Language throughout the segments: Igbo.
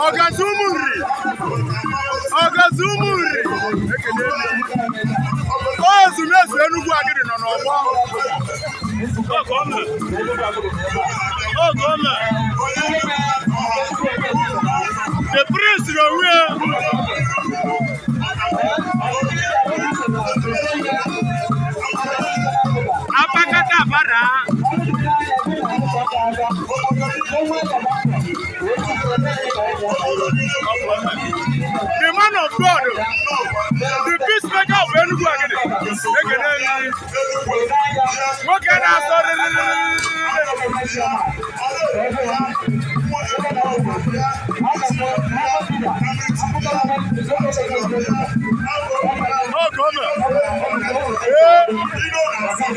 Ọgazi Ụmụnri, Ọgazi Ụmụnri, ekele m. O ezumezu Enugwu Agidi nọ n'ọgbọ. Oge o mere. The prince n'onwe ya. Apakata abara. The man of God, the peacemaker of Enugu Agidi. Ekele m. Nwoke na-asọ rịrịrịrịrị. Oge o mere. Ee.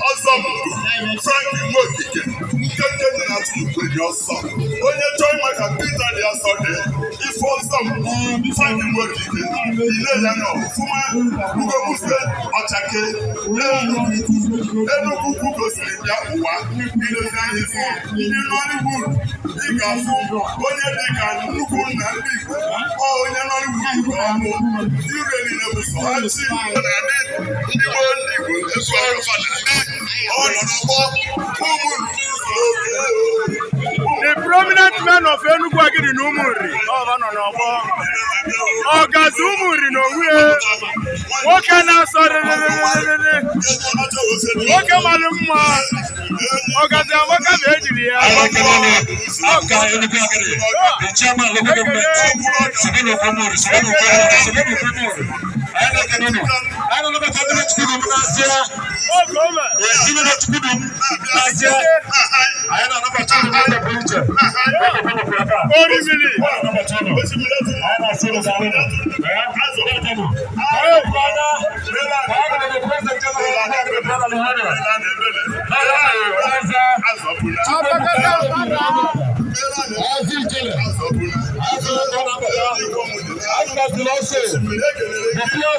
Ọzọ mbụ Frank Nwokike nkenke dị na tụrụ ọsọ onye chọọ ịma ka Peter dị asọ dị ife ọzọ mbụ Frank Nwokike ile ya nọ ọfụma ugomuse ọchake Enugwu ukwu gosiri bịa ụwa ilezi anya ifu ndị Nollywood. Ị ga-afụ onye dị ka nnukwu nna ndị Igbo, ọ onye Nollywood ka ọ bụ ire niile bụ sọ ha chi na-adị ndị gboo ndị Igbo ezu ọrụ fada ọ nọ n'ọgbọ ụmụ The prominent men of Enugu Agidi na Ụmụnri, ọba nọ n'ọgbọ. Ọgazi Ụmụnri n'onwe ya. Nwoke na-asọ rịrịrịrịrị. Nwoke mara mma. Ọgazi amaka ma ejiri ya. Aka Enugu Agidi, the chairman local government, Sabino Komori, Sabino Komori, Sabino Komori. Anyị na-ekene unu. Anyị na-anabata ndị Chukwudum n'Azịa. Oge o mere. Ezinụlọ Chukwudum n'Azịa. Anyị na-anabata unu n'ụzọ pụrụ iche. Oge pụrụ ebe a. Orimili. Anyị na-anabata unu. Anyị na-asị unu daalụ unu. Ee, na-ekene unu. Anyị kwuru anya, ka anyị na the President General of Enugu Agidi Brother Union. Na-eze. Apakata abara. Ezi Ijele. Azụ ọ na-abata. Azụ the PRO,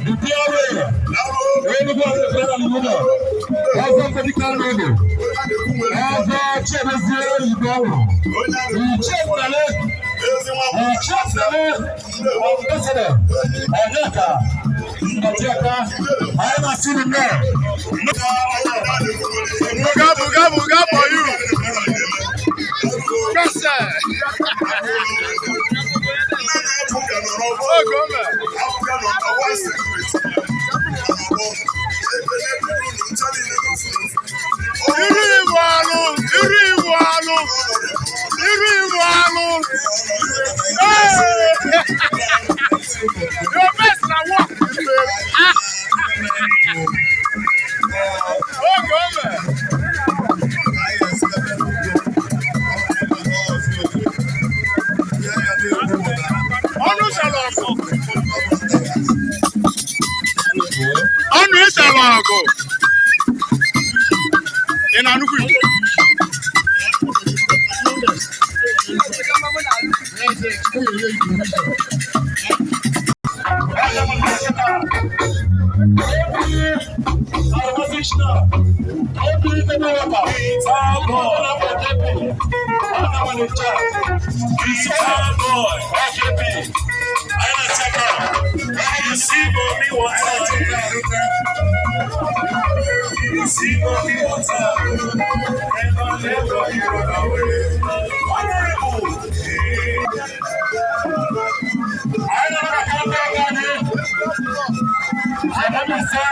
the PRO, Enugu Agidi Brother Union. Ọzọ Nkọdịka Nnodo, Ọzọ Chiedozie Igboahụ, Ichie Nnale, Ichie Nnale, Ambassador, Onyeka, Nnọchiaka, anyị na-asị unu nnọọ. Buga buga buga for you. Kẹsẹ̀. Oge o mere. Iru Igbo alụ, iru Igbo alụ, iru Igbo alụ. Hey! Your best na work. Ah! Oge o mere. Ọnụ sara ọgụ. Ọnụ ịsara ọgụ. Ị na-anụkwu Igbo? See what water, never let go run away. Honorable. Anyị na-anabata ndị ọgọ anyị. Adamise,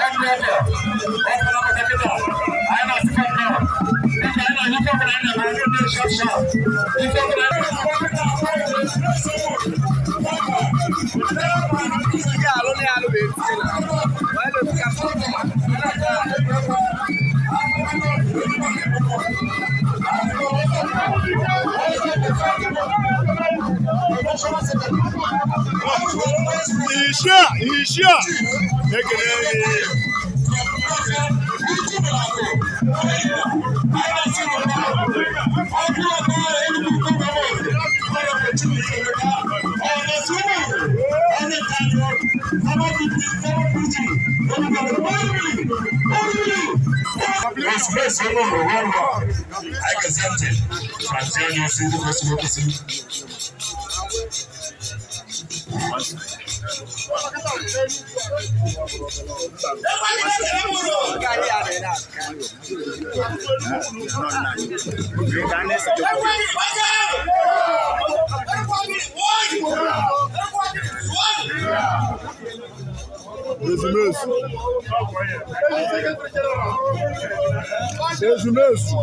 Ọdụọdọ, Ọdụọdọ kịta, anyị na-asịkwa nnọọ. Dịka anyị na-anyụ ife ọbụla anyị na-eme, ndị sharp sharp. Ife ọbụla anyị Ishia, ishia. Ekele gị. I accept it. Continue to see the possibility. Ezumezu. Ezumezu.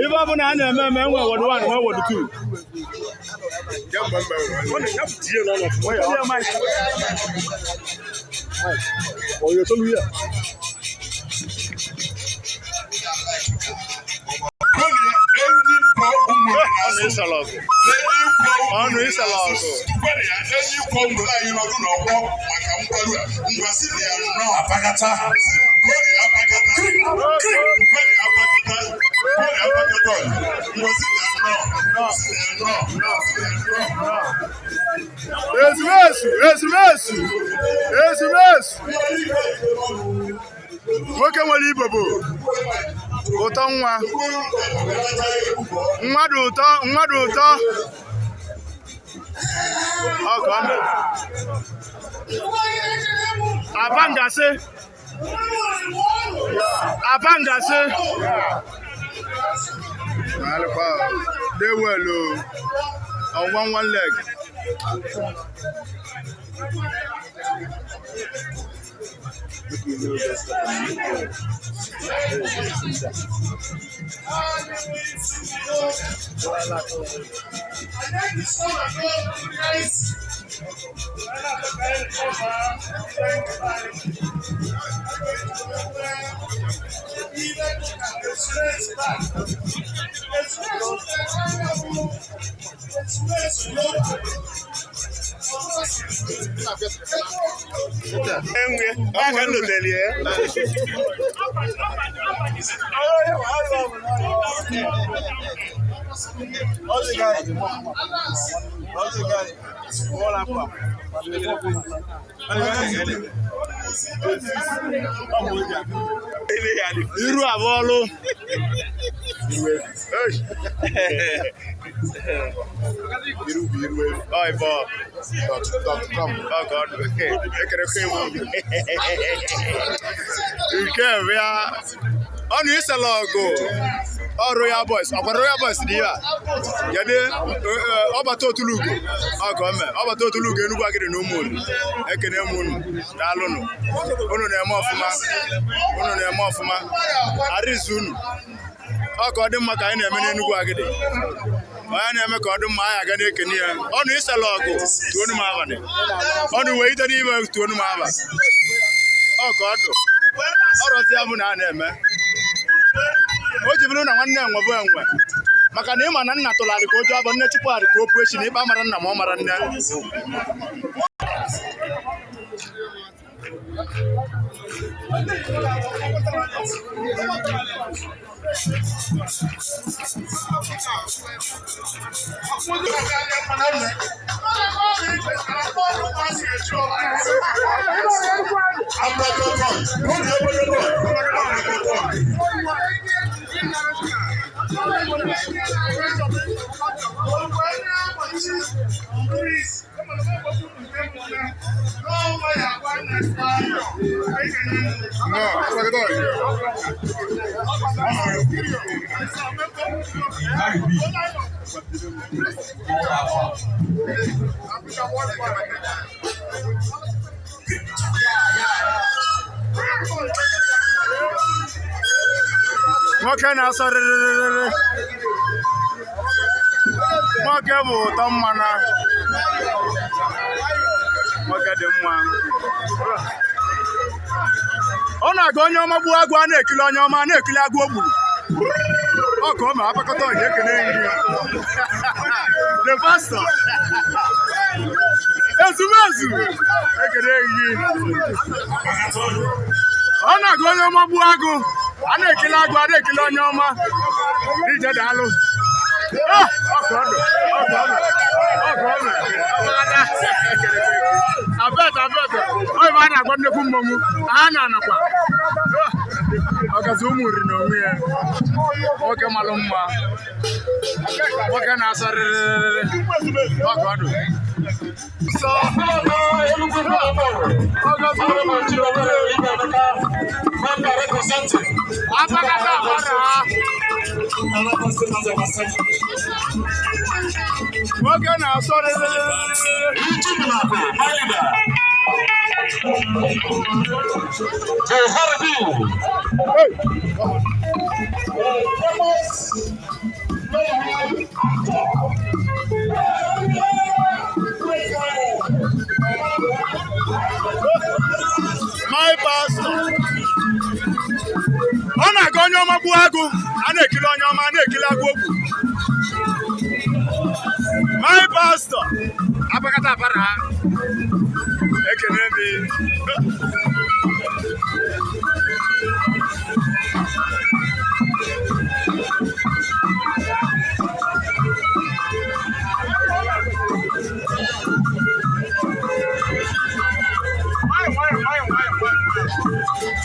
Ife ọbụla a na-eme eme enwe wọdụ 1 nwe wọdụ 2. Ọnụ ịsala ọgụ. Ọnụ ịsala ọgụ. Enyi kwọ ụmụ anyị nọdụ n'ọgbọ maka mgbaru a ngwa si na ya nnọọ Apakata. Kwere apakata. Kwere apakata. Kwere apakata. Ngwa si na ya nnọọ. Si na ya nnọọ. Si na ya nnọọ. Ezumezu, ezumezu, ezumezu. Nwoke nwere ibo bụ ụtọ nwa. Mmadụ ụtọ, mmadụ ụtọ. Ọ ka ọ mere. Abangasị. Abangasị. Alụkwa, dey well o. On one one leg. Iru abụọlụ. Ọ ịbọ. Ọ ka ọ dị. Ekerekwa ewu. Nke bịa. Ọnụ isela ọgụ. Ọ Royal Boys, ọkwa Royal Boys dị ihe a. Kedu ọbata Otulugo? Ọ ka o mee. Ọbata Otulugo Enugwu Agidi na Ụmụnri. Ekene m unu. Daalụnụ. Unu na-eme ọfụma. Unu na-eme ọfụma. Arizu unu. Ọ ka ọ dị mma ka anyị na-eme n'Enugwu Agidi. Onye na-eme ka ọ dị mma anyị aga na-ekene ya. Ọnụ isela ọgụ tuonu m abalị. Ọnụ wee ite n'ime tuonu m aba. Ọ ka ọ dụ. Ọrọzi ya bụ na a na-eme. O ji bụrụ na nwanne enwe bụ enwe maka na ịma na nna tụlarị ka oju abụ nne chụpụgharị ka o puo echi na ịkpa mara nna ma ọ mara nne. Nwoke na-asọ rịrịrịrị. Nwoke bụ ụtọ mmanụ. Nwoke dị mma. Ọ na-aga onye ọma gbuo agụ, a na-ekili onye ọma, a na-ekili agụ o gburu. Ọ ka ọ ma apakọta ọnya ekene nri. The pastor. Ezumezu ekene gị. Ọ na-aga onye ọma gbuo agụ, a na-ekili agụ, a na-ekili onye ọma. Ije daalụ. Ah, ọkụ ọdụ, ọkụ ọdụ, ọkụ ọdụ. Ọgbagada. Abet, abet. Ọ ebe a na-agba nnekwu mmọnwụ, ha na-anakwa. Ah, ọgazi ụmụ nri n'onwe ya. Nwoke malụ mma. Nwoke na-asọ rịrịrịrị. Ọkụ ọdụ. Sọ. Ọgazi ụmụ nri n'onwe ya. Apakata agbara. Nwoke na-asọ rịrịrịrị. Hey! My pastor. Ọ na-aga onye ọma gbuo agụ, a na-ekili onye ọma, a na-ekili agụ okwu. My pastor. Apakata apara. Ekene mi. Nwayọ, nwayọ, nwayọ, nwayọ, nwayọ.